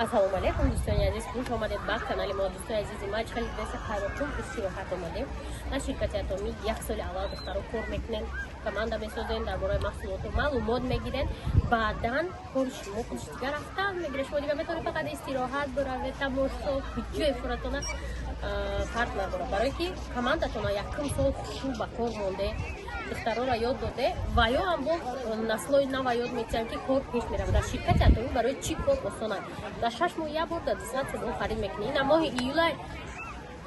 Ассалому алайкум, дӯстони азиз, хуш омадед ба канали мо. Дӯстони азизи ма, чӣ хеле деса, Қайроққум истироҳат омадем. Дар ширкати Атомӣ як соли аввал, духтаро, кор мекунем, команда месозем, дар бораи маҳсулоту маълумот мегирем. Баъдан кори шумо худш дига рафтан мегиред. Шумо дига метавонед фақат истироҳат биравед, тамошо, куҷое фуратона фарқ надорад, барое ки командатона якум сол хушрӯ ба кор монде, духтароро ёд доде ва ё ҳам бо наслҳои нава ёд метиҳанд, ки кор пеш меравад. Дар ширкати Атомӣ барои чӣ кор осонад? Дар 6 моҳ як бор дар 200 сомон харид мекунӣ. Ина моҳи июлай,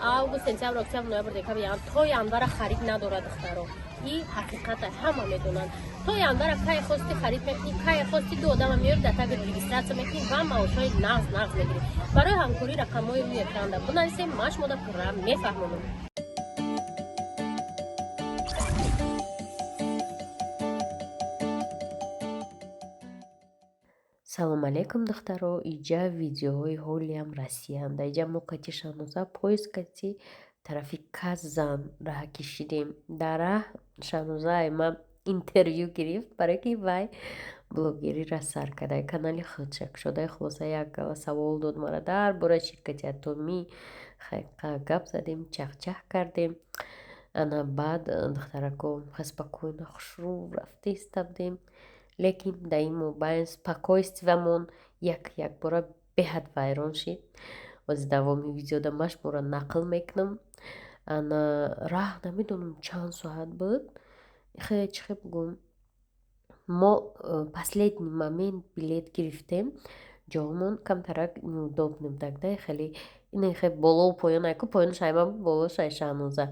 август, сентябр, октябр, ноябр, декабр, то январа харид надорад, духтаро. И ҳақиқата ҳама медонанд. То январа кай хости харид мекунӣ, кай хости ду одама меёри, дар таги регистрация мекунӣ ва маошҳои нағз нағз мегирӣ. Барои ҳамкорӣ рақамҳои рӯи экранда бинависем, ман шумода пурра мефаҳмонам. Салом алейкум, духтаро. Иҷа видеоҳои ҳолиам Россияам. Дар иҷа мо кати Шаҳноза поезд кати тарафи Казан раҳ кишидем. Дар раҳ Шаҳноза ай ман интервю гирифт, барое ки вай блогериро сар карда, канали худша кушода. Хулоса, як савол дод мара дар бораи ширкати Атомӣ. Гап задем, чахчах кардем. Ана баъд, духтарако, спокойно, хушрӯ рафта иста будем, лекин дар ин мобайн спокойствиямон як якбора беҳад вайрон шид. Ози давоми видеода ман шуморо нақл мекунам. Ана раҳ намедонам чанд соат буд, хе чӣ хе бигӯм, мо последний момент билет гирифтем, ҷоҳомон камтарак неудобно будак да, хеле ин хе болову поён, айку поёнаш айма буд, болош ай Шаҳноза.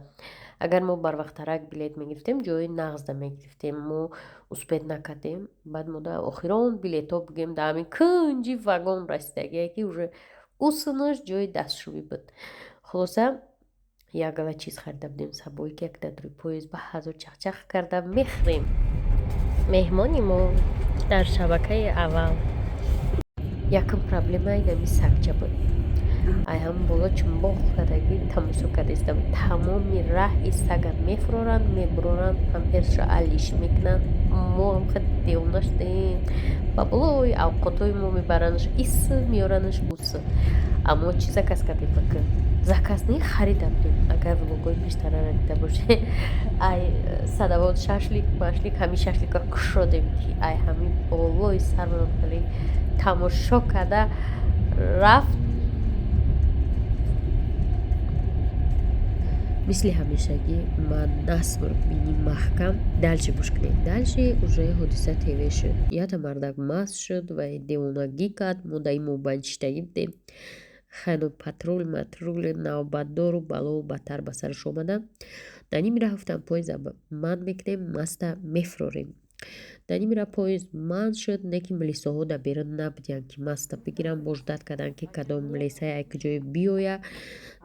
Агар мо барвақттарак билет мегирифтем, ҷои нағзда мегирифтем. Мо успеть накардем. Баъд мо да охирон билетҳо бигем, дар ҳамин кунҷи вагон расидагие, ки уже усунаш ҷои дастшӯӣ буд. Хулоса, як гала чиз харида будем сабое, ки як дар рӯи поезд ба ҳазор чахчах карда мехӯрем. Меҳмони мо дар шабакаи аввал. Якум проблема инами сагча буд. Ай ҳам боло чумбоқ кардагӣ тамошо карда иста буд. Тамоми раҳ и сага мефуроранд, мебуроранд, памперсша алиш мекунанд. Мо ҳам хеле девона шудаем, ба болои авқотҳои мо мебаранаш, ис меёранаш, ус. Аммо чӣ заказ кардем? Бака заказ не, харида будем. Агар влогҳои пештарара дида бошед, ай садавот шашлик машлик, ҳамин шашликро кушодем, ки ай ҳамин болои сармон хеле тамошо карда рафт. Мисли ҳамешагӣ ман насморк бини маҳкам. Дальше гӯш кунед, дальше уже ҳодиса ТВ шуд. Ята мардак маст шуд ва девонагӣ кард. Мо дар ин мобайн шиштагӣ будем. Хайно патрул матрули навбатдору балову баттар ба сараш омада. Дар ними раҳ гуфтам, поезда ман мекунем, маста мефурорем. Дар ними раҳ поезд ман шуд, не ки милисоҳо дар берун набудиянд, ки маста бигиранд. Бо ждать карданд, ки кадом милисае ай куҷое биёя,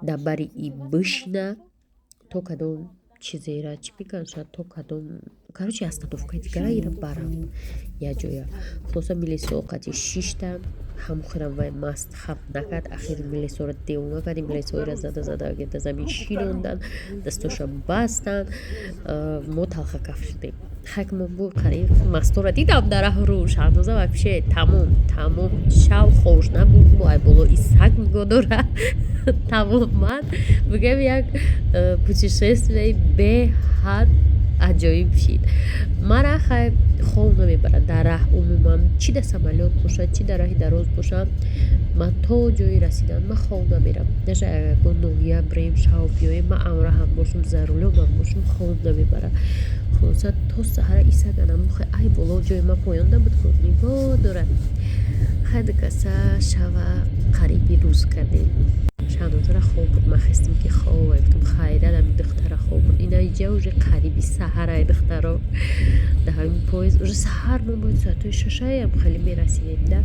дар бари и бишина, то кадом чизера чӣ мекунанд, шояд то кадом, короче, остановкаи дигара ира баранд як ҷоя. Хулоса, милисоҳо қати шиштанд. Ҳамохирам вай маст хаб накард. Ахири милисоро девона кардем. Милисоҳоро зада зада дар замин шинонданд, дастоша бастанд. Мо талхакаф шудем. Хайк, мо бу қариб мастора дидам дар раҳ рӯ Шаҳноза вообще тамом тамом шав хош набуд. Мо ай боло и саг нигоҳ дора. Тамоман бигӯем, як путешествияи беҳад аҷоиб шид. Мара хай хоб намебарад дар раҳ умуман, чӣ дар самолёт бошад, чӣ дар раҳи дароз бошад. Ман то ҷои расидан ман хоб намерам. Даже агар ягон ноҳия бирем, шав биёем, ман амраҳам бошам, за рулёмам бошам, хоб намебарад. Хулоса, то саҳара исак анамухе ай боло, ҷои ман поён набуд, ку нигоҳ дорад. Хай, дукаса шава қариби рӯз кардем. Шаҳнозара хоб буд. Ман хестам, ки хоб. Гуфтам, хайрат, ами духтара хоб буд. Ина иҷа уже қариби саҳарай, духтаро. Дар ҳамин поезд уже саҳар мо бояд соатҳои шашаям хеле мерасидем да.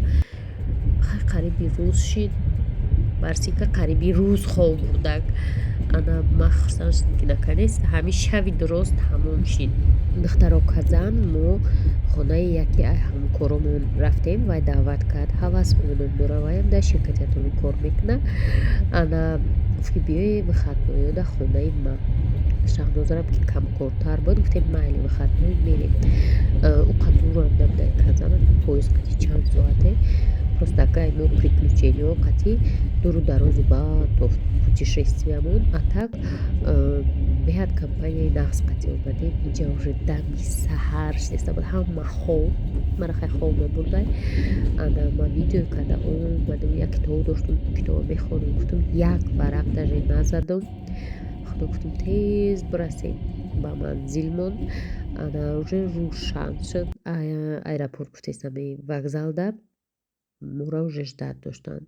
Хай, қариби рӯз шид. Барсика қариби рӯз хоб бурдак. Ана ман хурсанд шудам, ки наконец-то ҳамин шави дуроз тамом шид. Духтаро, Казан мо хонаи яке ай ҳамкоромон рафтем. Вай даъват кард, Ҳавас ном дора, ваям дар ширкати Атомӣ кор мекунад. Ана гуфт, ки биёе выходной дар хонаи ман. Шаҳнозарам, ки камкортар буд, гуфтем, майли, выходной мерем. Ӯ қадурам набуд, Казан поезд қати чанд соате. Просто акай мо приключениҳо қатъи дуру дарозу баъд путешествиямон, а так беҳад компанияи нағз қатъи омадем. Инҷа уже дами саҳар шидеста буд, ҳама хоб, мара хай хоб набурдай. Ана ман видео карда омадам, як китоб доштум, китобо мехондам, гуфтам, як варақ даже назадам. Худо, гуфтам, тез бирасем ба манзилмон. Ана уже рӯшан шуд, аэропорт гуфтестам, вокзалда моро уже ждать доштанд,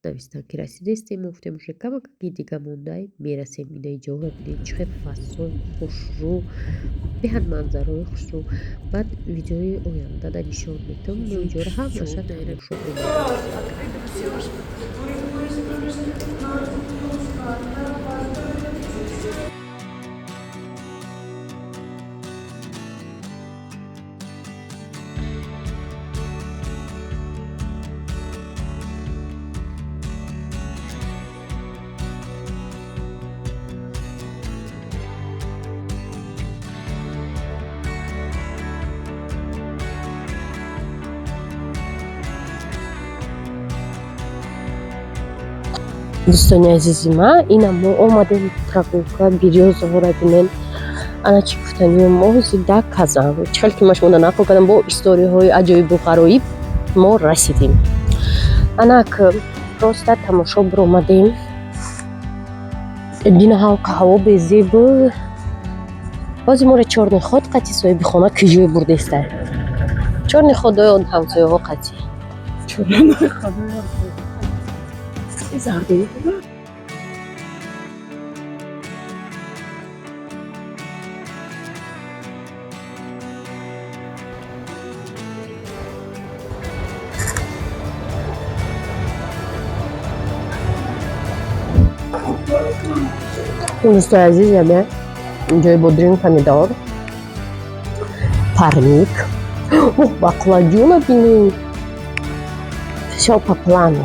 навистанд, ки расидестем. Мо гуфтем, уже камакаки дига мондай, мерасем. Ина иҷора бинед, чӣ хел фасон хушрӯ, беҳад манзараҳои хушрӯ. Баъд видеои ояндада нишон медиҳам. Мо иҷора ҳамаша тамошо мекунем. Дӯстони азизи ман, ина мо омадем прогулка, Берёзовора бинем. Ана чӣ гуфтанием, мо зида Казан, чӣ хел ки ма шумода нақл кардам, бо историҳои аҷоибу ғароиб мо расидем. Анак просто тамошо биромадем. Дина ҳаво безебу. Бози моро чёрный ход қати соҳиби хона киҷое бурдеста, чёрный ходои он ҳамсояҳо қати. Чёрный ходои зардӣ. Дӯстои азиз, яме ҷои бодринг, помидор, парник, баклажана бинем, всё по плану.